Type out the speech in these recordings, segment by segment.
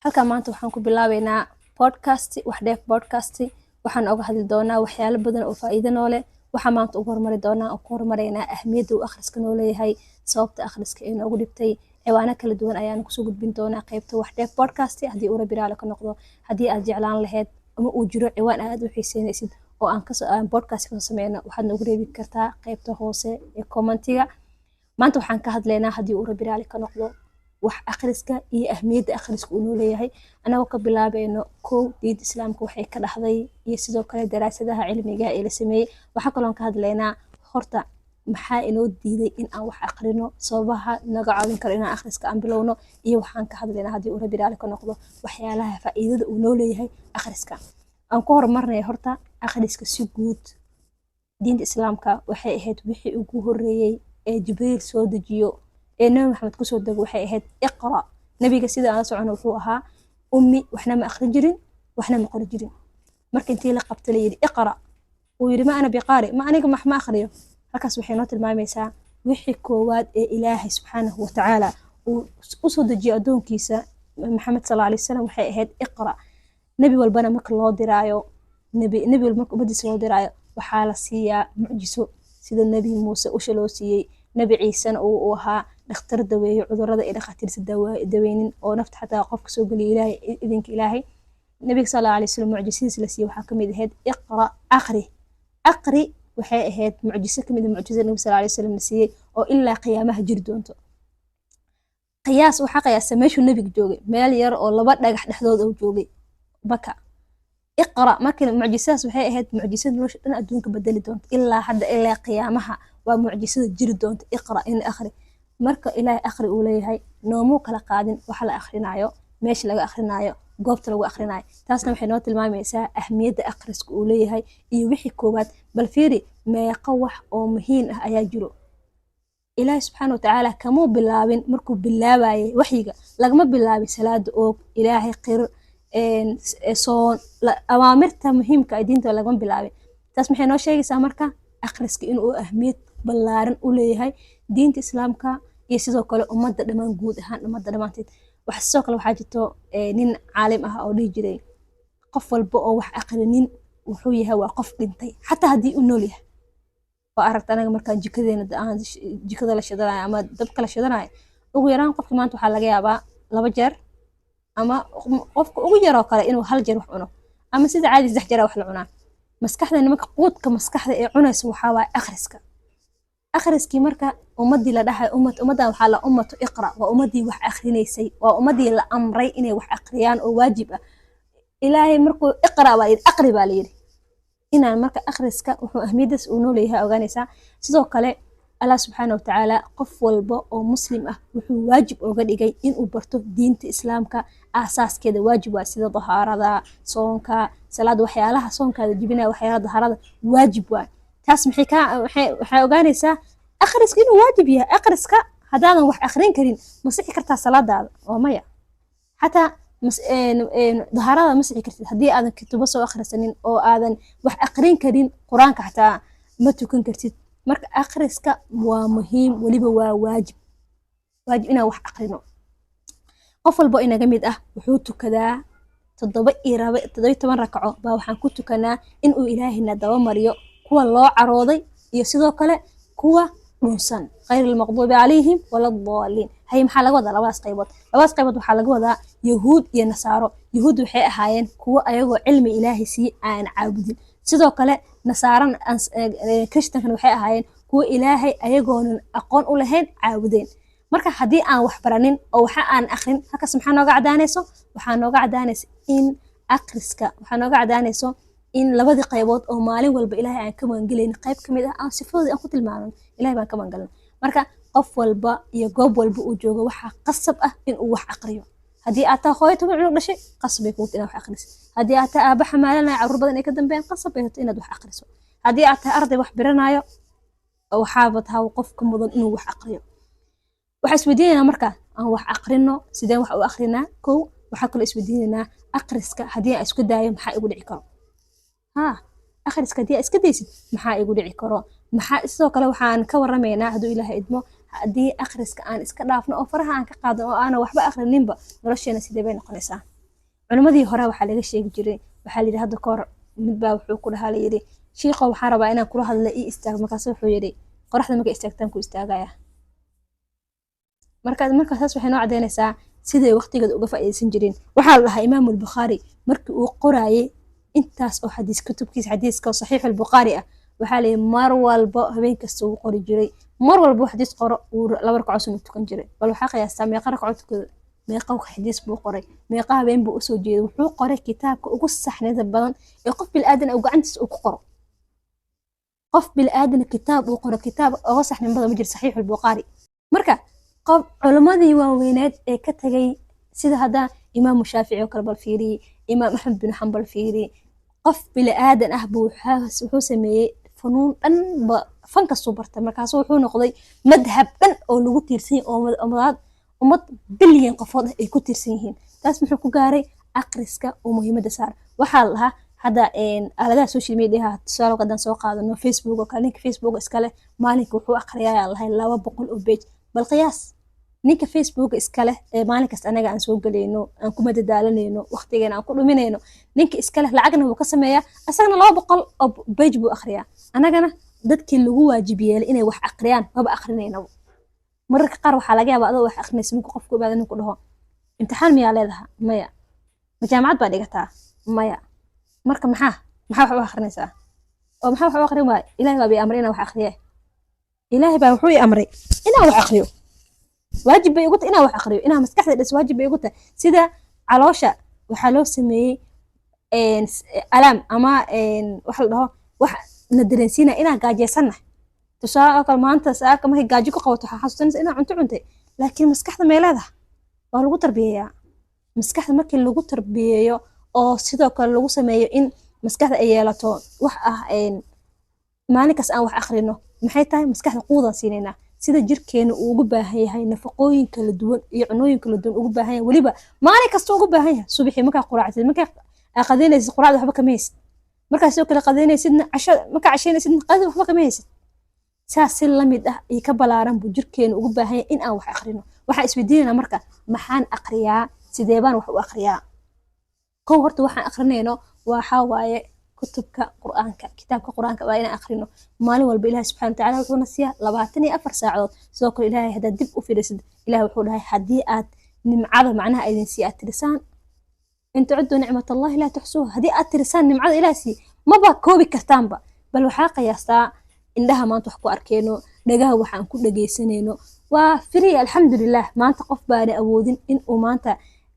Halkan maanta waxaan ku bilaabeynaa podcast, Wax Dheef Podcast. Waxaan oga hadli doonaa waxyaalo badan oo faa'iido noo leh. Waxaan maanta ugu hormari doonaa oo ku hormaraynaa ahmiyadda uu akhriska noo leeyahay, sababta akhriska ee noogu dhibtay. Ciwaano kala duwan ayaan kusoo gudbin doonaa qaybta Wax Dheef Podcast, haddii uu Rabbi raali ka noqdo. Haddii aad jeclaan lahayd ama uu jiro ciwaan aad u xiiseynaysid oo aan kasoo aan podcast kasoo sameyno, waxaad noogu reebi kartaa qaybta hoose ee commentiga. Maanta waxaan ka hadlaynaa, haddii uu Rabbi raali ka noqdo, wax akhriska iyo ahmiyadda akhriska uu noo leeyahay, anagoo ka bilaabayno kow diinta Islaamka waxay ka dhaxday iyo sidoo kale daraasadaha cilmiga ee la sameeyey. Waxaa kaloon ka hadlaynaa horta maxaa inoo diiday in aan wax akhrino, sababaha naga caawin karo inaan akhriska aan bilowno, iyo waxaan ka hadlaynaa, haddii uu Rabbi raali ka noqdo, waxyaalaha faa'iidada uu noo leeyahay akhriska. Aan ku horumarnay horta akhriska si guud. Diinta Islaamka waxay ahayd wixii ugu horreeyey ee Jibriil soo dejiyo ee Nabi Maxamed kusoo dego, waxay ahayd "Iqra". Nabiga, sida aan la socono, wuxuu ahaa ummi, waxna ma akhrin jirin, waxna ma qori jirin. Marka intii la qabta la yidhi "Iqra", uu yidhi "Ma ana biqaari", ma aniga wax ma akhriyo. Halkaas waxay noo tilmaamaysaa wixii koowaad ee Ilaahay subxaanahu watacaala uu usoo dejiyay addoonkiisa Maxamed sal alay wasalam waxay ahayd "Iqra". Nebi walbana marka loo diraayo, nebi walba marka ummadiisa loo diraayo, waxaa la siiyaa mucjiso, sida Nebi Muuse usha loo siiyey, Nebi Ciisena uu ahaa dhakhtar daweeyo cudurada ay dhakhaatiirta daweynin oo nafta xataa qofka soo geliyo Ilaahay, idinka Ilaahay. Nabiga sal alay wasalam mucjisadiisa la siiyey waxaa kamid ahayd "Iqra", aqri. Aqri waxay ahayd mucjiso kamid ah mucjisada Nabi sal alay wasalam la siiyey oo ilaa qiyaamaha jiri doonto. Qiyaas, waxaa qiyaasa meeshuu nebiga joogay, meel yar oo laba dhagax dhexdooda uu joogay, Maka. "Iqra" marka mucjisadaas waxay ahayd mucjisada nolosha dhan adduunka bedeli doonta ilaa hadda, ilaa qiyaamaha waa mucjisada jiri doonta. "Iqra", in akhri. Marka Ilaahay "akhri" uu leeyahay, noomuu kala qaadin waxa la akhrinayo, meesha laga akhrinayo, goobta lagu akhrinayo. Taasna waxay noo tilmaamaysaa ahmiyadda akhriska uu leeyahay iyo wixii koowaad. Bal fiiri, meeqo wax oo muhiim ah ayaa jiro. Ilaahi subxaana watacaala kamuu bilaabin markuu bilaabayay waxyiga, lagama bilaabin salaada oog, Ilaahay qir, soon, awaamirta muhiimka ah diinta lagama bilaabin. Taas maxay noo sheegaysaa marka? Akhriska inuu ahmiyad ballaaran u leeyahay diinta Islaamka iyo sidoo kale ummadda dhammaan, guud ahaan ummadda dhammaanteed. Waxa sidoo kale waxaa jirto nin caalim ah oo dhihi jiray, "Qof walba oo wax aqrinin wuxuu yahay waa qof dhintay, xataa haddii uu nool yahay." Waa aragta, anaga markaan jikadeena aan jikada la shidanayo ama dabka la shidanayo, ugu yaraan qofka maanta waxaa laga yaabaa laba jeer, ama qofka ugu yaroo kale inuu hal jeer wax cuno, ama sida caadi saddex jeer wax la cunaa. Maskaxda nimanka, quudka maskaxda ee cunaysa waxaa waaye akhriska. Akhriskii marka ummadii la dhahay ummad, ummaddan waxaa la ummatu iqra, waa ummadii wax akhrinaysay, waa ummadii la amray inay wax akhriyaan oo waajib ah. Ilaahay markuu "Iqra" baa yidhi, "aqri" baa la yidhi. Inaan marka akhriska wuxuu ahmiyadaas uu noo leeyahay ogaanaysaa. Sidoo kale Allah subxaana watacaala qof walba oo Muslim ah wuxuu waajib oga dhigay inuu barto diinta Islaamka aasaaskeeda. Waajib waa, sida dahaarada, soonka, salaada, waxyaalaha soonkaada jibinaya, waxyaalaha dahaarada waajib waa. Taas maxay ka waxay ogaanaysaa akhriska inuu waajib yahay. Akhriska haddaadan wax akhrin karin, ma sixi kartaa salaadaada? Oo maya. Xataa dahaarada ma sixi kartid haddii aadan kutubo soo akhrisanin oo aadan wax akhrin karin. Qur-aanka xataa ma tukan kartid. Marka akhriska waa muhiim, weliba waa waajib, waajib inaan wax akhrino. Qof walbo inaga mid ah wuxuu tukadaa 17 rakaco baa waxaan ku tukanaa inuu Ilaahayna daba mariyo kuwa loo carooday iyo sidoo kale kuwa dhunsan, "غير المغضوب عليهم ولا الضالين". Hay, maxaa laga wadaa labadaas qaybood? Labadaas qaybood waxaa laga wadaa Yahuud iyo Nasaaro. Yahuud waxay ahaayeen kuwo ayagoo cilmi Ilaahay siiye aan caabudin. Sidoo kale Nasaaran, Kristankana waxay ahaayeen kuwo Ilaahay ayagoonan aqoon u lahayn caabudeen. Marka haddii aan wax baranin oo waxa aan akrin, halkaas maxaa nooga cadaanayso? Waxaa nooga cadaanaysa in akriska, waxaa nooga cadaanayso in labadii qaybood oo maalin walba Ilaahay aan ka magangelaynin, qayb ka mid ah aan sifadoodii aan ku tilmaamno, Ilahay baan ka magangalna. Marka qof walba iyo goob walba uu joogo waxaa qasab ah in uu wax aqriyo. Haddii aad tahay hooyo 10 cunug dhashay, qasab bay kugu inaad wax aqriso. Haddii aad tahay aaba xamaalanaya carruur badan ay ka dambeeyaan, qasab bay tahay inaad wax aqriso. Haddii aad tahay arday wax baranayo, waxaaba tahay qofka mudan inuu wax aqriyo. Waxaa isweydiinaynaa marka aan wax aqrino, sideen wax u aqrinaa? Kow, waxaa kaloo isweydiinaynaa, aqriska haddii aan isku daayo maxaa igu dhici karo? Ha, akhriska haddii aad iska daysid maxaa igu dhici karo? Maxaa sidoo kale waxaan ka waramaynaa, hadduu Ilaahay idmo, haddii akhriska aan iska dhaafno oo faraha aan ka qaadno oo aanan waxba akhrininba, nolosheena sidee bay noqonaysaa? Culimmadii hore waxaa laga sheegi jiray, waxaa layidhi hadda kahor midbaa wuxuu ku dhahaa, layidhi, "Shiiqo, waxaan rabaa inaan kula hadla, ii istaag." Markaas wuxuu yidhi, "Qoraxda markay istaagtaan ku istaagaya." Marka saas waxay noo caddeynaysaa siday waqtigeeda uga faa'iidaysan jireen. Waxaa la dhahaa Imaam Albukhaari markii uu qoraayay intaas oo xadiis, kutubkiisa xadiiska oo Saxiix Albukhaari ah, waxaa la yidhi mar walba, habeen kasta uu qori jiray, mar walba xadiis qoro uu 2 ragco sunna tukan jiray. Bal waxaa qiyaastaa meeqa ragco tukada, meeqa xadiis buu qoray, meeqa habeen buu usoo jeeday. Wuxuu qoray kitaabka ugu saxnida badan ee qof bilaadan uu gacantiisa uu ku qoro. Qof bilaadan kitaab uu qoro, kitaab uga saxnin badan ma jiro, Saxiix Albukhaari. Marka qof culimmadii waaweyneed ee ka tagay, sida hadda Imaamu Shaafici oo kale bal fiiriye, Imaam Axmed bin Xambal fiiriye, qof bili-aadan ah buu wuxuu sameeyey funuun dhan ba, fan kastuu bartay. Markaasu wuxuu noqday madhab dhan oo lagu tiirsan yahay, oo ummad bilyan qofood ah ay ku tiirsan yihiin. Taas muxuu ku gaaray? Aqriska oo muhiimadda saar. Waxaa la dhahaa hadda aaladaha social media, tusaale haddaan soo qaadano Facebook oo kale, ninka Facebook iskale maalinka wuxuu aqriyaa lahay 200 oo page. Bal qiyaas ninka Facebook iskale ee maalin kasta anaga aan soo gelayno, aan ku madadaalanayno, waqtigeena aan ku dhuminayno, ninka iskale lacagna wuu ka sameeyaa, asagana 200 oo page buu akhriyaa. Anagana dadkii lagu waajib yeelay inay wax aqriyaan maba aqrinaynaba. Mararka qaar waxaa laga yaabaa adoo wax aqrinaysa markuu qofku imaado ninku dhaho, "Imtixaan miyaa leedaha?" "Maya." "Ma jaamacad baa dhigataa?" "Maya." "Marka maxaa wax u akrinaysaa?" "Oo maxaa wax u akrin waay? Ilahay baa ii amray inaan wax akriye. Ilaahay baa wuxuu ii amray inaan wax akriyo. Waajib bay igu tahay inaan wax akriyo, inaan maskaxda dhis waajib bay igu tahay." Sida caloosha waxaa loo sameeyey alarm ama wax la dhaho wax na dareensiinaya inaan gaajeysannahay. Tusaale oo kale, maanta saaka markay gaajo ku qabato, waxaa xasuusanaysa inaan cunto cuntay. Laakiin maskaxda meeleedaha waa lagu tarbiyeeyaa. Maskaxda markii lagu tarbiyeeyo oo sidoo kale lagu sameeyo in maskaxda ay yeelato wax ah maalin kasta aan wax akhrino, maxay tahay? Maskaxda quudaan siinaynaa. Sida jirkeena uu ugu baahan yahay nafaqooyin kala duwan iyo cunooyin kala duwan ugu baahan yahay, weliba maalin kasta ugu baahan yahay. Subaxii markaa quraactid, markaa aa qadaynaysid, quraacda waxba kama haysid. Markaa sidoo kale qadaynaysidna, casho markaa cashaynaysidna, qadada waxba kama haysid. Saas si lamid ah iyo ka balaaran buu jirkeena ugu baahan yahay in aan wax akhrino. Waxaan isweydiinaynaa marka, maxaan aqriyaa? Sidee baan wax u aqriyaa? Kow, horta waxaan aqrinayno waxaa waaye kutubka Qur-aanka. Kitaabka Qur-aanka waa inaan akhrino maalin walba. Ilahi subxana watacaala wuxuuna siiyaa 24 saacadood. Sidoo kale Ilahay haddaad dib u fiirisid, Ilahi wuxuu dhahay, haddii aad nimcada macnaha idin siiya aad tirisaan, "In tacudduu nicmat Allahi laa tuxsuuha." Haddii aad tirisaan nimcada Ilaah siiya, maba koobi kartaanba. Bal waxaa qiyaastaa indhaha maanta wax ku arkeyno, dhagaha waxaan ku dhageysanayno waa free, alxamdulilah. Maanta qof baana awoodin in uu maanta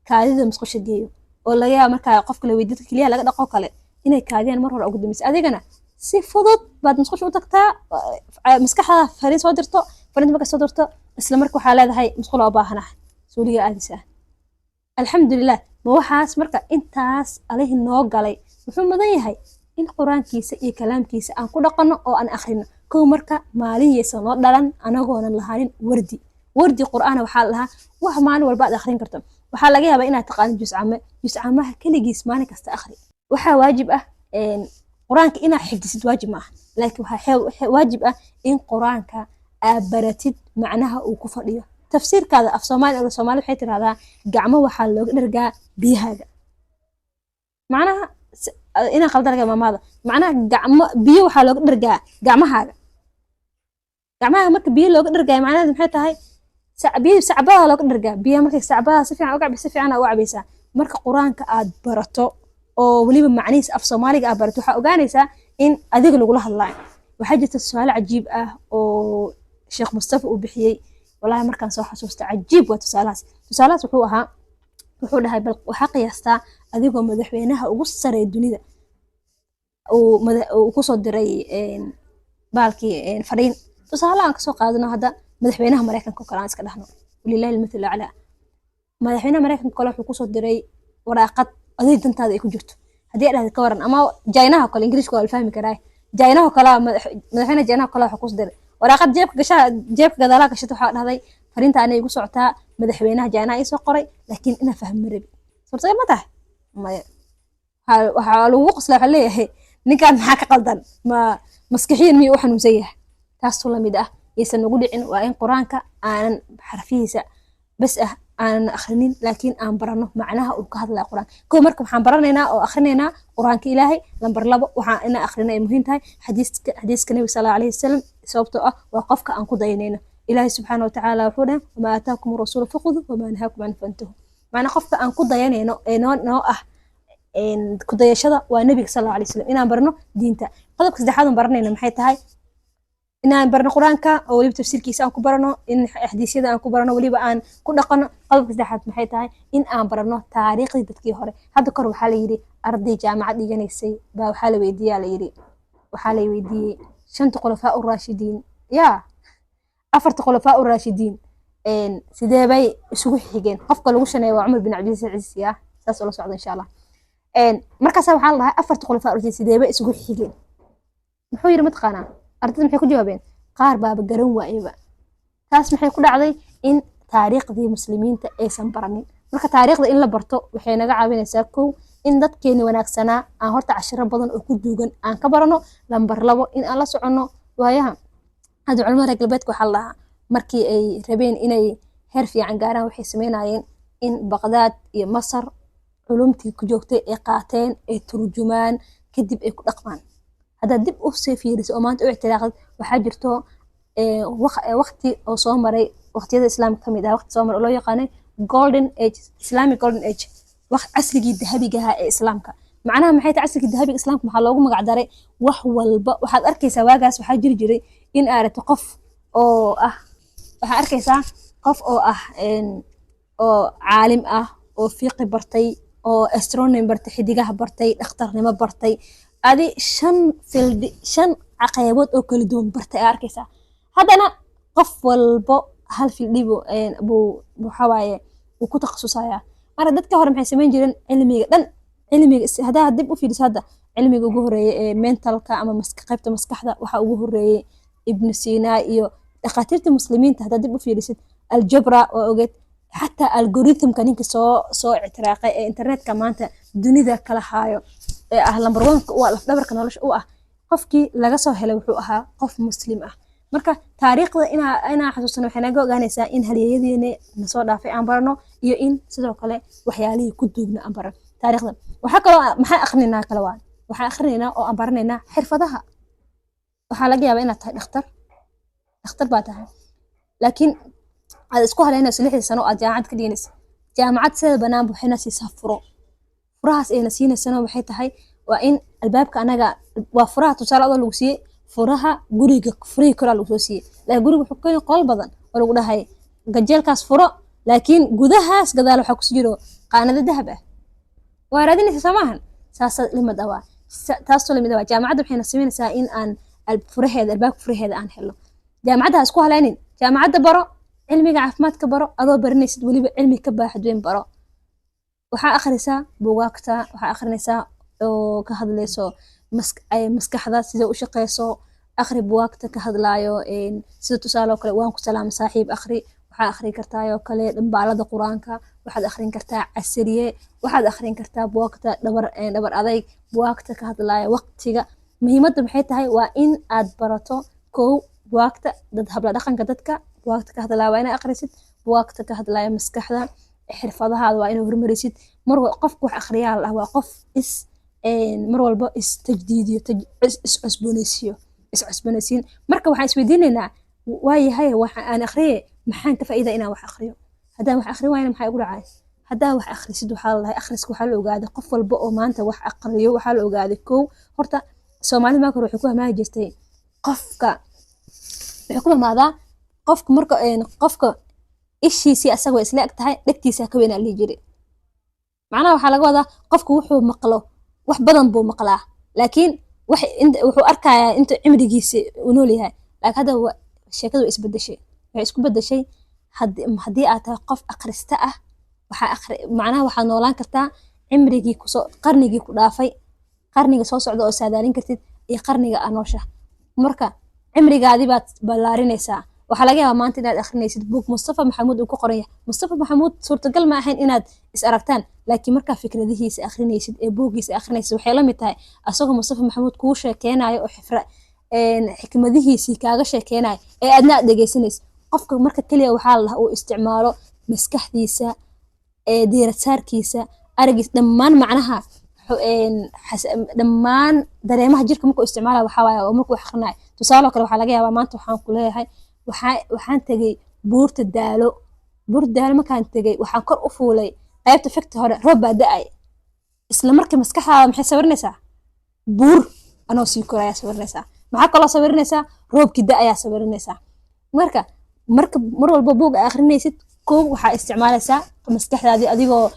kaadida musqusha geeyo, oo laga yaaba markaa qofka la weydiiyo keliyaha laga dhaqo kale inay kaadiyaan mar hore ugu dambeysay. Adigana si fudud baad musqusha u tagtaa, maskaxda fariin soo dirto. Fariinta marka soo dirto, isla marka waxaa leedahay, "Musqula u baahanahay," suuliga aadaysaa. Alxamdulilah. Ma waxaas marka intaas alihi noo galay wuxuu mudan yahay in Qur-aankiisa iyo kalaamkiisa aan ku dhaqanno oo aan akhrino. Kow, marka maalin yaysan noo dhalan anagoonan lahaanin wardi. Wardi Qur-aana waxaa la dhahaa wax maalin walba aad akhrin karto. Waxaa laga yaabaa inaad taqaano jus came. Jus camaha keligiis maalin kasta akhri. Waxaa waajib ah Qur-aanka inaad xifdisid, waajib ma aha, laakiin waxaa waajib ah in Qur-aanka aad baratid macnaha uu ku fadhiyo, tafsiirkaada af Soomaali. Soomaali waxay tirahdaa, "Gacmo waxaa looga dhargaa biyahaaga." Macnaha inaan qaldan laga maamaada, macnaha gacmo biyo waxaa looga dhargaa gacmahaaga. Gacmaha marka biyo looga dhargaayo, macnaheedu maxay tahay? Biyo sacbada looga dhargaa. Biyaha markay sacbada si fiican uga cabi, si fiican uga cabaysaa. Marka Qur-aanka aad barato oo weliba macnihiisa af Soomaaliga aad barato, waxaa ogaanaysaa in adiga lagula hadlaayo. Waxaa jirta tusaale cajiib ah oo Sheekh Mustafa uu bixiyey. Walahi markaan soo xasuusta, cajiib waa tusaalahaas. Tusaalahaas wuxuu ahaa, wuxuu dhahay, bal waxaa qiyaastaa adigoo madaxweynaha ugu sareeya dunida uu kusoo diray baalkii fariin. Tusaale aan kasoo qaadano hadda madaxweynaha Mareykanka oo kale aan iska dhahno, walilahi almathal aclaa. Madaxweynaha Mareykanka kale wuxuu kusoo diray waraaqad adig dantaada ay ku jirto. Haddii aad dhahdo ka waran, ama Jaynaha kale, Ingiriiska waa la fahmi karaa, Jaynaha kale, madaxweynaha Jaynaha kale wuxuu kusoo diray waraaqad. Jeebka gashaa, jeebka gadaalaha gashata, waxaa dhahday, "Fariinta anay igu socotaa, madaxweynaha Jaynaha ii soo qoray, laakiin inaa fahmi rabi." Suurtagal ma tahay? Maya. Waxaa lagu qoslaa, waxaa leeyahay, "Ninkan maxaa ka qaldan? Ma maskixiyan miyuu u xanuunsan yahay?" Taasoo lamid ah yaysan nagu dhicin. Waa in Qur-aanka aanan xarfihiisa bes ah. Aanan akhrinin, laakiin aan barano macnaha uu ka hadlaya Qur-aanka. Kow, marka waxaan baranaynaa oo akhrinaynaa Qur-aanka Ilaahay. Lambar 2, waxaan inaan akhrina ay muhiim tahay xadiiska Nabiga sal Allahu alayhi wasalam, sababtoo ah waa qofka aan ku dayanayno. Ilaahay subxaana watacaala wuxuu dhahay: "وما آتاكم الرسول فخذوه وما نهاكم عنه فانتهوا." Macnaa qofka aan ku dayanayno ee noo ah ku dayashada waa Nabiga sal Allahu alayhi wasalam, inaan barno diinta. Qodobka saddexaad aan baranayno maxay tahay? Inaan barno Qur-aanka oo weliba tafsiirkiisa aan ku barano, in xadiisyada aan ku barano, weliba aan ku dhaqano. Qodobka saddexaad maxay tahay? In aan barano taariikhdii dadkii hore. Hadda kor waxaa la yidhi arday jaamacad dhiganaysay baa waxaa la weydiiyaa, la yidhi, waxaa la weydiiyey shanta khulafaa uraashidiin, yaa afarta khulafaa uraashidiin sidee bay isugu xigeen? Qofka lagu shaneeyo waa Cumar bin Cabdilcasiis, ya saas ula socda insha Allah. Markaasa waxaa la dhahay: afarta khulafaa uraashidiin sidee bay isugu xigeen? Muxuu yidhi mataqaanaa? Ardayda maxay ku jawaabeen? Qaar baaba garan waayeba. Taas maxay ku dhacday? In taariikhdii muslimiinta aysan baranin. Marka taariikhda in la barto waxay naga caawinaysaa, kow, in dadkeeni wanaagsanaa aan horta cashiro badan oo ku duugan aan ka barano. Lambar 2, in aan la soconno waayaha hadda. Culamada reer galbeedka waxaa la dhahaa markii ay rabeen inay heer fiican gaaraan, waxay sameynayeen in Baqdaad iyo Masar culumtii ku joogtay ay qaateen, ay turjumaan, kadib ay ku dhaqmaan. Haddaad dib u sii fiiriso oo maanta u ictiraaqdid, waxaa jirto waqti oo soo maray waqtiyada islaamka kamid ah, waqti soo maray oo loo yaqaanay golden age, Islamic golden age, waqti casrigii dahabiga ahaa ee islaamka. Macnaha maxay tahay casrigii dahabiga islaamka? Maxaa loogu magac daray? Wax walba waxaad arkaysaa waagaas waxaa jiri jiray in aragto qof oo ah, waxaa arkaysaa qof oo ah oo caalim ah, oo fiqi bartay, oo astronomy bartay, xidigaha bartay, dhakhtarnimo bartay, adi shan field, shan qeybood oo kala duwan bartay aa arkaysaa. Haddana qof walbo hal field buu waxaa waaye wuu ku takhasusayaa. Marka dadka hore maxay samayn jireen? Cilmiga dhan, cilmiga haddaa dib u fiiriso, hadda cilmiga ugu horeeyay ee mentalka ama qaybta maskaxda waxaa ugu horeeyay Ibnu Sina iyo dhakhaatiirta muslimiinta. Haddaa dib u fiirisid aljabra waa ogeed, xataa algorithmka ninka soo ictiraaqay ee internetka maanta dunida kala haayo ee ah number one u ah, lafdhabarka nolosha u ah, qofkii laga soo helay wuxuu ahaa qof muslim ah. Marka taariikhda inaa xasuusano waxay naga ogaanaysaa in halyeeyadeena nasoo dhaafay aan barano, iyo in sidoo kale waxyaalihii ku duugna aan barano taariikhda. Waxaa kaloo maxaan akhrinaynaa kale? Waa waxaan akhrinaynaa oo aan baranaynaa xirfadaha. Waxaa laga yaabaa inaad tahay dhakhtar. Dhakhtar baa tahay, laakiin aad isku haleynayso 6dii sano aad jaamacad ka dhiganaysa. Jaamacad sida banaanba waxayna siisaa furo. Furahaas ayna siinaysana waxay tahay waa in albaabka anaga waa furaha. Tusaale, adoo lagu siiyey furaha guriga, furihii koraa lagu soo siiyey, laakiin guriga wuxuu ka qolal badan oo lagu dhahay gajeelkaas furo, laakiin gudahaas gadaal waxaa kusi jiro qaanado dahab ah, waa raadinaysa, soo maahan? Saasaa limid ah, waa taasoo lamid ah. Jaamacadda waxayna samaynaysaa in aan furaheeda, albaabka furaheeda aan helno. Jaamacadda ha isku haleynin. Jaamacadda baro, cilmiga caafimaadka baro, adoo baranaysid weliba cilmi ka baaxad weyn baro. Waxaa akhrisaa buugaagta, waxaa akhrinaysaa oo ka hadlayso maskaxda sida u shaqeyso. Akhri buugaagta ka hadlaayo, sida tusaale oo kale "Waan ku salaama saaxiib" akhri. Waxaa akhrin kartaa oo kale dhambaalada Qur-aanka, waxaad akhrin kartaa casariye, waxaad akhrin kartaa buugaagta dhabar adayg, buugaagta ka hadlaayo waqtiga. Muhiimadda maxay tahay? Waa in aad barato, kow, buugaagta dad habla dhaqanka dadka, buugaagta ka hadlaya waa inaad akhrisid, buugaagta ka hadlaya maskaxda. Xirfadahaada waa inaad horumarisid. Mar qofka wax akhriyaa la waa qof is mar walba is tajdiidiyo, is cusboonaysiiyo, is cusboonaysiin. Marka waxaan isweydiinaynaa: waayahay, waxa aan akhriye maxaan ka faa'iida inaan wax akhriyo? Haddaan wax akhrin waayna, maxaa igu dhacay? Haddaa wax akhrisid, waxaa la dhahay akhriska waxaa la ogaaday qof walba oo maanta wax aqriyo, waxaa la ogaaday, kow, horta Soomaalida marka hore waxay ku hamaahi jirtay, qofka waxay ku hamaadaa qofka marka qofka ishiisii asaga way isla eg tahay, dhegtiisa ka weyn aa la dhihi jiray. Macnaha waxaa laga wadaa qofku wuxuu maqlo wax badan buu maqlaa, laakiin wax wuxuu arkayaa inta cimrigiisa uu nool yahay. Laakiin hadda sheekadu way isbedeshay. Waxay isku bedeshay haddii aad tahay qof akhrista ah, waxaa akhri, macnaha waxaad noolaan kartaa cimrigii kusoo, qarnigii ku dhaafay, qarniga soo socda oo saadaalin kartid, iyo qarniga aa noosha. Marka cimrigaadii baad ballaarinaysaa. Waxaa laga yaabaa maanta inaad akhrinaysid buug Mustafa Maxamuud uu ku qoran yahay. Mustafa Maxamuud suurtagal ma ahayn inaad is aragtaan, laakiin markaa fikradihiisa akhrinaysid ee buuggiisa akhrinaysid, waxay la mid tahay asagoo Mustafa Maxamuud kuu sheekeynayo oo xifra xikmadihiisii kaaga sheekeynayo ee aadna aad dhegeysanaysid. Qofka marka keliya waxaa la dhahaa uu isticmaalo Maskaxdiisa, diirad saarkiisa, aragiisa, dhammaan macnaha dhammaan dareemaha jirka markuu isticmaalayo waxaa waaye oo markuu wax akhrinayo. Tusaale kale, waxaa laga yaabaa maanta waxaan ku leeyahay waxaan tegey Buurta Daalo. Buurta Daalo markaan tegey, waxaan kor u fuulay qaybta figta hore, roob baa da'ay. Isla markii maskaxdaada maxay sawirinaysaa? Buur anoo sii korayaa sawirinaysaa. Maxaa kaloo sawirinaysaa? Roobkii da'ayaa sawirinaysaa. Marka mar walba buug aa akhrinaysid, kow, waxaa isticmaalaysaa maskaxdaadii adigoo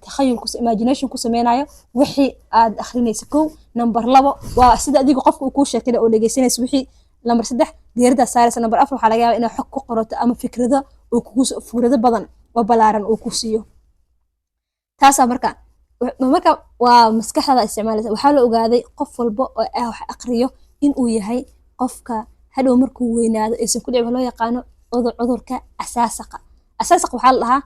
takhayul, imagination ku sameynayo wixii aad akhrinaysa, kow. Number 2, waa sida adiga qofka uu kuu sheekay oo dhegeysanaysa wixii. Number 3, diiraddaa saaraysa. Number 4, waxaa laga yaabaa inaad xog ku qorato ama fikrado uu kugu fikrado badan oo balaaran uu ku siiyo. Taasaa marka waa maskaxdaada isticmaalaysa. Waxaa la ogaaday qof walba oo ah wax aqriyo in uu yahay qofka hadhow markuu weynaado aysan ku dhicin wax loo yaqaano cudurka asaasaqa. Asaasaqa waxaa la dhahaa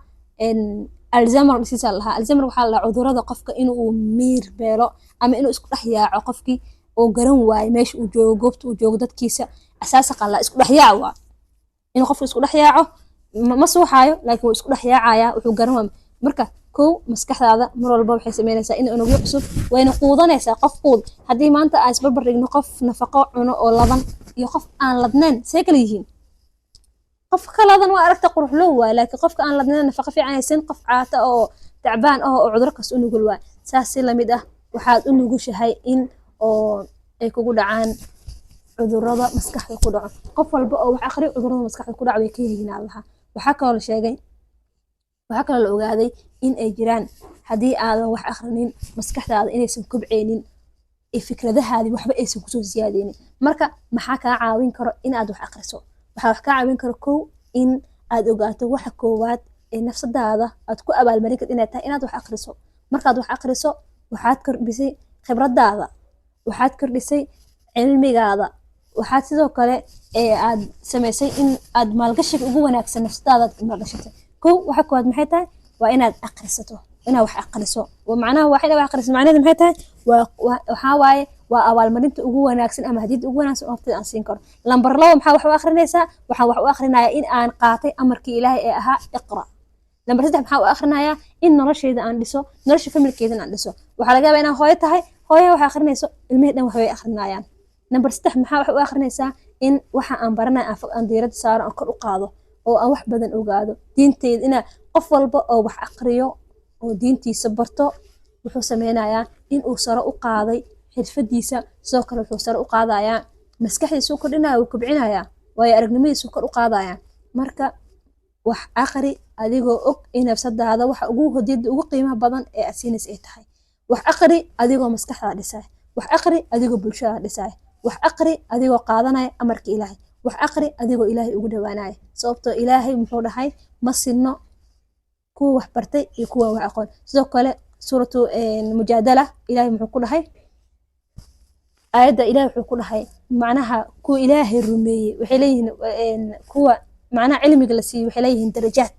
Alzheimer disease aa la dhahaa. Alzheimer waxaa la dhahaa cudurada qofka inuu miir beelo ama inuu isku dhex yaaco, qofkii oo garan waayo meesha uu joogo, goobta uu joogo, dadkiisa. Asaasaqa la isku dhex yaac waa inuu qofku isku dhex yaaco. Ma suuxaayo, laakiin wuu isku dhex yaacaya, wuxuu garan waayo. Marka kow, maskaxdaada mar walba waxay sameynaysaa in unugyo cusub wayna quudanaysaa. Qof quud, haddii maanta aan isbarbar dhigno qof nafaqo cuno oo ladan iyo qof aan ladnayn, see kala yihiin? Qofka ka ladan waa aragta quruxlow waay, laakiin qofka aan ladnayn, nafaqo fiican haysan, qof caata oo tacbaan ah oo cuduro kasta u nugul waay. Saas si lamid ah waxaad u nugushahay in oo ay kugu dhacaan cudurada maskaxda ku dhaco. Qof walba oo wax aqriyo, cudurada maskaxda ku dhaco way ka yihiin allaha. Waxaa kaloo la sheegay, waxaa kaloo la ogaaday in ay jiraan haddii aadan wax akhrinin, maskaxdaada inaysan kobceynin, fikradahaadii waxba aysan kusoo siyaadeynin. Marka maxaa kaa caawin karo inaad wax akhriso? Waxaa wax kaa caawin karo, kow, in aad ogaato waxa koowaad ee nafsadaada aad ku abaalmarin karto inay tahay inaad wax akhriso. Markaad wax akhriso, waxaad kordhisay khibradaada, waxaad kordhisay cilmigaada, waxaad sidoo kale ee aad samaysay in aad maalgashiga ugu wanaagsan nafsadaada aad maalgashatay. Kow, waxa koowaad maxay tahay? Waa inaad akhrisato, inaad wax akhriso. Macnaha waa inaad wax akhriso. Macnaheedu maxay tahay? Waxaa waaye waa abaalmarinta ugu wanaagsan ama hadiyadda ugu wanaagsan oo naftayda aan siin karo. Lambar 2, maxaa wax u akhrinaysaa? Waxaan wax u akhrinayaa in aan qaatay amarkii Ilaahay ee ahaa "iqra". Lambar 3, maxaa u akhrinayaa? In noloshayda aan dhiso, nolosha familkeydana aan dhiso. Waxaa laga yaabaa inaan hooyo tahay, hooyo wax akhrinayso, ilmihii dhan waxbay akhrinayaan. Nambar 3, maxaa wax u akhrinaysaa? In waxa aan baranaya aan diiradda saaro, aan kor u qaado oo aan wax badan ogaado diinteyda. Inaa qof walba oo wax aqriyo oo diintiisa barto wuxuu sameynayaa in uu sare u qaaday xirfadiisa. Sidoo kale wuxuu sare u qaadayaa maskaxdiisa, u kordhinaya, wuu kobcinayaa, waayo aragnimadiisu kor u qaadaya. Marka wax aqri adigoo og in nafsadaada waxa ugu hadiyada ugu qiimaha badan ee aad siinaysa ay tahay. Wax aqri adigoo maskaxdaada dhisay. Wax aqri adigoo bulshada dhisay. Wax aqri adigoo qaadanaya amarka Ilaahay. Wax aqri adigoo Ilaahay ugu dhawaanaya, sababtoo Ilaahay muxuu dhahay? Ma sinno kuwa wax bartay iyo kuwa wax aqoon. Sidoo kale Suuratu Mujaadala Ilaahay muxuu ku dhahay? Aayadda Ilahay wuxuu ku dhahay, macnaha kuwa Ilaahay rumeeyey waxay leeyihiin, kuwa macnaha cilmiga la siiyey waxay leeyihiin darajaad,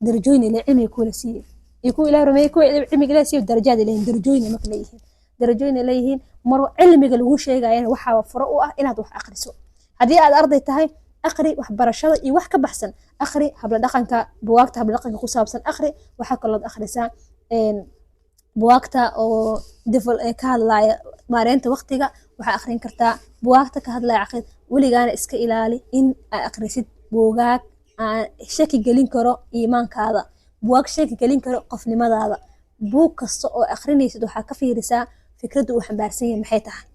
darajooyin ile cilmiga kuwa la siiyey iyo kuwa Ilahay rumeeyey, kuwa cilmiga Ilahay siiyey darajaad ay leeyihiin, darajooyin marka leeyihiin, darajooyin ay leeyihiin. Mar cilmiga lagu sheegayana waxaa furo u ah inaad wax aqriso. Haddii aad arday tahay, aqri waxbarashada iyo wax ka baxsan. Aqri habla dhaqanka, buwaagta habla dhaqanka ku saabsan aqri. Waxaa kalood akhrisaa buwaagta oo ka hadlaya maareynta waqtiga. Waxaa akhrin kartaa buwaagta ka hadlaya caqiid. Weligaana iska ilaali in aad akhrisid buugaag aan shaki gelin karo iimaankaada, buwaag shaki gelin karo qofnimadaada. Buug kasta oo akhrinaysid waxaa ka fiirisaa fikradda uu xambaarsan yahay maxay tahay.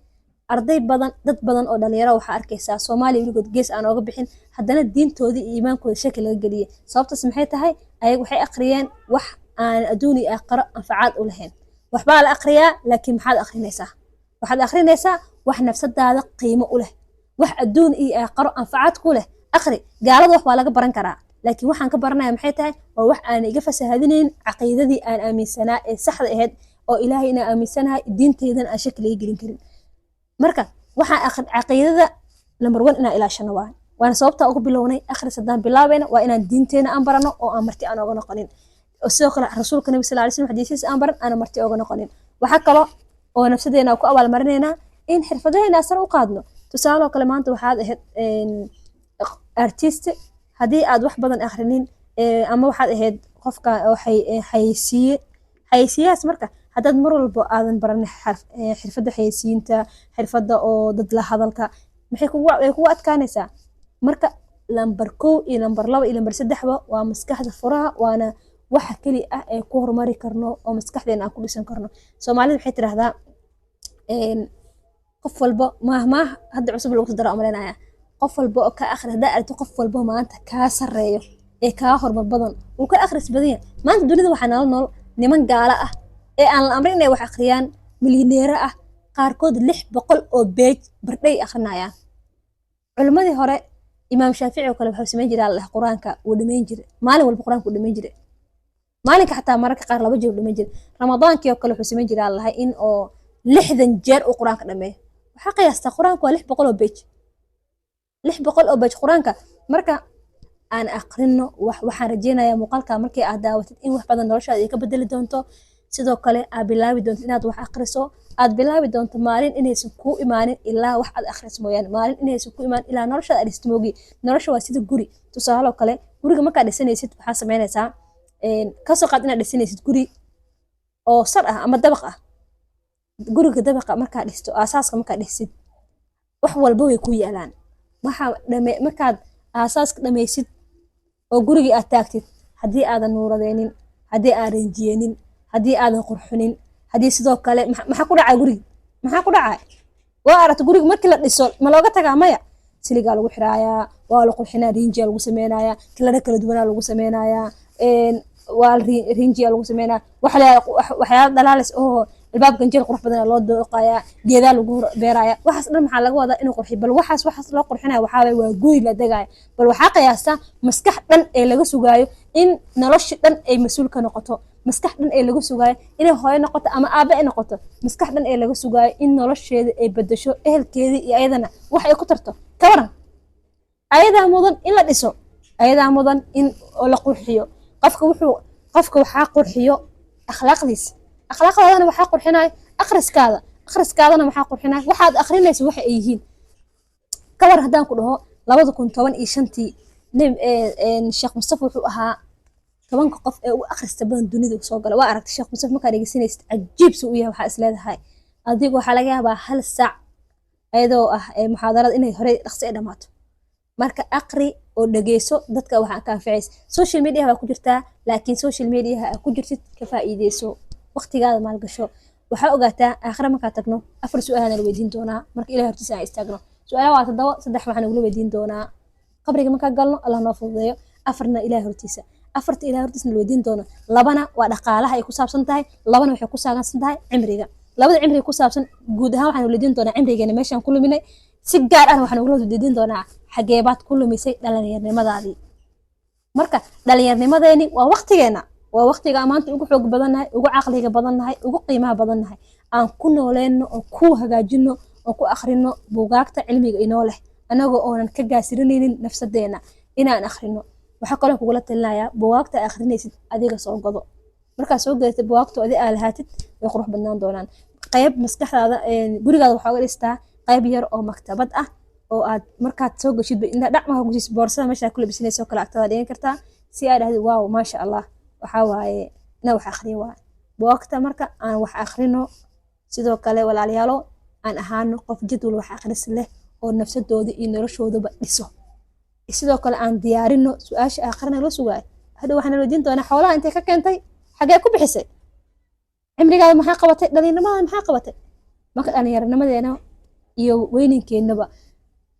Arday badan, dad badan oo dhalinyaro waxaa arkaysaa Soomaaliya weligood gees aan ooga bixin, haddana diintoodii iyo iimaankooda shaki laga geliyay. Sababtaas maxay tahay? Ayaga waxay akhriyeen wax aan adduun iyo aakhiro anfacaad u lahayn. Waxbaa la akhriyaa, laakiin maxaad akhrinaysaa? Waxaad akhrinaysaa wax nafsadaada qiimo u leh, wax adduun iyo aakhiro anfacaad ku leh akhri. Gaalada wax waa laga baran karaa, laakiin waxaan ka baranaya maxay tahay? Waa wax aan iga fasahadinayn caqiidadii aan aaminsanaa ee saxda ahayd, oo Ilaahay inaan aaminsanahay, diinteydana aan shaki laga gelin karin. Marka waxaan caqiidada number one inaan ilaashano waa, waana sababta ugu bilownay akhris. Haddaan bilaabayna, waa inaan diinteena aan barano oo aan marti aan ooga noqonin. Sidoo kale rasuulka Nabi sal lay slam xadiisiisa aan baran, aana marti ooga noqonin. Waxaa kaloo oo nafsadeena ku abaalmarinaynaa in xirfadaheena sare u qaadno. Tusaaloo kale, maanta waxaad ahayd artist, haddii aad wax badan akhrinin, Ama waxaad ahayd qofka waxay xayeysiiye. Xayeysiiyahaas marka haddaad mar walbo aadan baran xirfadda xayeysiinta, xirfadda oo dad la hadalka, maxay kugu way kugu adkaanaysaa. Marka lambar 1 iyo lambar 2 iyo lambar 3ba waa maskaxda furaha, waana waxa keli ah ee ku horumari karno oo maskaxdeena aan ku dhisan karno. Soomaalida waxay tiraahdaa, qof walbo maahmaah hadda cusub lagu soo daro umaleynaya, qof walbo oo ka akhri, haddaa aragto qof walbo maanta kaa sarreeyo ee kaa horumar badan, wuu ka akhris badan yahay. Maanta dunida waxaa nala nool niman gaala ah ee aan la amrin inay wax akhriyaan, milyaneero ah, qaarkood 600 oo page per day akhrinayaan. Culimmadii hore, Imaam Shaafici oo kale, wuxuu samayn jiray Allah qur-aanka wuu dhamayn jiray maalin walba, qur-aanka wuu dhamayn jiray maalinka, xataa mararka qaar laba jeer wuu dhamayn jiray. Ramadaankii oo kale wuxuu samayn jiray allahay in oo 60 jeer uu qur-aanka dhameeyo. Waxaa qiyaastaa, qur-aanka waa 600 oo page, 600 oo page qur-aanka. Marka aan aqrino wax. Waxaan rajeynayaa muuqaalka markii aad daawatid in wax badan noloshaada ay ka bedeli doonto. Sidoo kale aad bilaabi doonto inaad wax aqriso, aad bilaabi doonto maalin inaysan kuu imaanin ilaa wax aad akhriso mooyaane, maalin inaysan ku imaanin ilaa noloshaada aad dhisto moogi. Nolosha waa sida guri. Tusaale oo kale, guriga markaad dhisanaysid waxaa samaynaysaa, kasoo qaad inaad dhisanaysid guri oo sar ah ama dabaq ah. Guriga dabaqa markaad dhisto, aasaaska markaad dhisid, wax walba way ku yaalaan. Waxaa dhame markaad aasaaska dhammaysid oo gurigii aad taagtid, haddii aadan nuuradeynin, haddii aadan rinjiyeynin, haddii aadan qurxunin, haddii sidoo kale, maxaa ku dhacay gurigi? Maxaa ku dhacay? Waa aragta, guriga markii la dhiso ma looga tagaa? Maya. Siligaa lagu xiraayaa, waa la qurxinaa, rinjiyaa lagu sameynayaa, kalaro kala duwanaa lagu sameynayaa, waa rinjiyaa lagu sameynaya, waxyaala dhalaalis oo albaab ganjeel qurux badan loo dooqayaa, geedaa lagu beeraya. Waxaas dhan maxaa laga wadaa? Inuu qurxiyo. Bal waxaas loo qurxinaya waxaa waye waa guri la degaya. Bal waxaa qiyaastaa maskax dhan ee laga sugaayo in nolosha dhan ay mas-uul ka noqoto, maskax dhan ee laga sugaayo inay hooyo noqoto ama aabe ay noqoto, maskax dhan ee laga sugaayo in nolosheeda ay bedesho, ehelkeedii iyo ayadana wax ay ku tarto. Ka waran? Ayadaa mudan in la dhiso, ayadaa mudan in la qurxiyo. Qofka wuxuu qofka waxaa qurxiyo akhlaaqdiisa, akhlaaqdaadana waxaa qurxinaya akhriskaada, akhriskaadana waxaa qurxinaya waxaad akhrinaysa waxa ay yihiin. Ka war haddaan ku dhaho 2015-tii Sheekh Mustafa wuxuu ahaa 10-ka qof ee ugu akhrista badan dunida soo gala. Waa aragtay Sheekh Mustafa, markaa dhegeysanaysid cajiib suu u yahay. Waxaa is leedahay adigu waxaa laga yaabaa hal saac ayadoo ah muxaadarada inay horey dhaqsi ay dhamaato. Marka aqri oo dhegeyso dadka waxaa ka anficaysa. Social media waa ku jirtaa, laakiin social media aa ku jirtid ka faa'iideyso, waqtigaada maalgasho. Waxaa ogaataa aakhira markaa tagno afar su-aal la weydiin doonaa. Marka Ilahay hortiisa aan istaagno, su-aalaha waa toddoba. Saddex waxaa nagula weydiin doonaa qabriga markaa galno, Allah noo fududeeyo. Afarna Ilahay hortiisa. Afarta Ilahay hortiisa la weydiin doono, labana waa dhaqaalaha ay ku saabsan tahay, labana waxay ku saabsan tahay cimriga. Labada cimriga ku saabsan, guud ahaan waxaan weydiin doonaa cimrigeena meeshaan ku luminay. Si gaar ahna waxaan ugula weydiin doonaa xageebaad ku lumisay dhalinyarnimadaadii. Marka dhalinyarnimadeeni waa waqtigeena, waa waqtiga maanta ugu xoog badannahay, ugu caqliga badannahay, ugu qiimaha badannahay. Aan ku nooleyno oo ku hagaajino oo ku akhrino buugaagta cilmiga inoo leh, anagoo oonan ka gaasirinaynin nafsadeena inaan akhrino. Waxaa kaloo kugula talinayaa, buugaagta akhrinaysid adiga soo gado. Markaad soo gadatid buugaagta adi aa lahaatid, way qurux badnaan doonaan. Qayb maskaxdaada, gurigaada waxaa uga dhistaa qayb yar oo maktabad ah oo aad markaad soo gashid intaa dhac markaa kusiis boorsada meesha ku labisanayso kale agtaada dhigan kartaa, si aad dhahdid, "Wow, maasha Allah, waxaa waaye inaa wax akhriyo waaye buugaagta." Marka aan wax akhrino. Sidoo kale walaalayaalo, aan ahaano qof jadwal wax akhris leh oo nafsadooda iyo noloshoodaba dhiso. Sidoo kale aan diyaarino su-aasha aakhirana loo sugaayo. Hadhow waxaan weydiin doonaa xoolaha intay ka keentay, xagee ku bixisay, cimrigaada maxaa qabatay, dhalinimada maxaa qabatay. Marka dhallinyaronimadeena iyo weyninkeennaba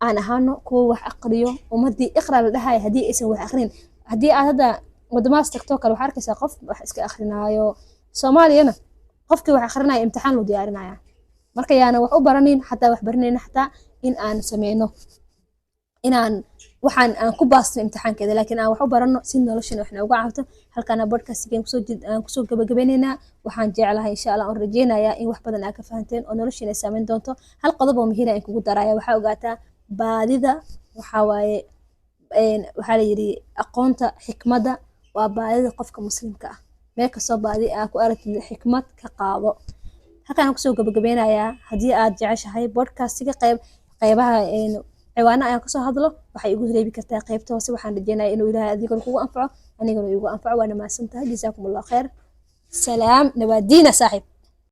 aan ahaano kuwa wax aqriyo. Ummadii iqra la dhahaya haddii aysan wax aqrin, haddii aad hadda wadamadaas tagtoo kale, waxaa arkaysaa qof wax iska akrinaayo. Soomaaliyana qofkii wax akrinaya imtixaan loo diyaarinaya. Marka yaana wax u baranin, xataa wax baranayna, xataa in aan sameyno inaan waxaan aan ku baasno imtixaankeeda, laakiin aan wax u barano si noloshana wax nooga caawto. Halkaana podcastgan kusoo aan kusoo gabagabeyneynaa. Waxaan jeclahay, insha Allah, oon rajeynayaa in wax badan aa ka fahanteen oo noloshiina saameyn doonto. Hal qodob oo muhiim ah in kugu daraya: waxaa ogaataa baadida waxaa waaye, waxaa la yidhi aqoonta xikmadda waa baadida qofka muslimka ah. Meel kastoo baadi aa ku aragtid xikmad ka qaado. Halkaan kusoo gabagabeynayaa. Haddii aad jeceshahay podcastiga, qayb qaybaha ciwaano ayaan kasoo hadlo, waxay igu reebi kartaa qaybta hoose. Waxaan rajeynaya inuu Ilaahay adigana kugu anfaco. Anigana igu anfaco. Waana mahadsan tahay. Jazaakum Allah khayr. Salaam nabaadiina, saaxiib.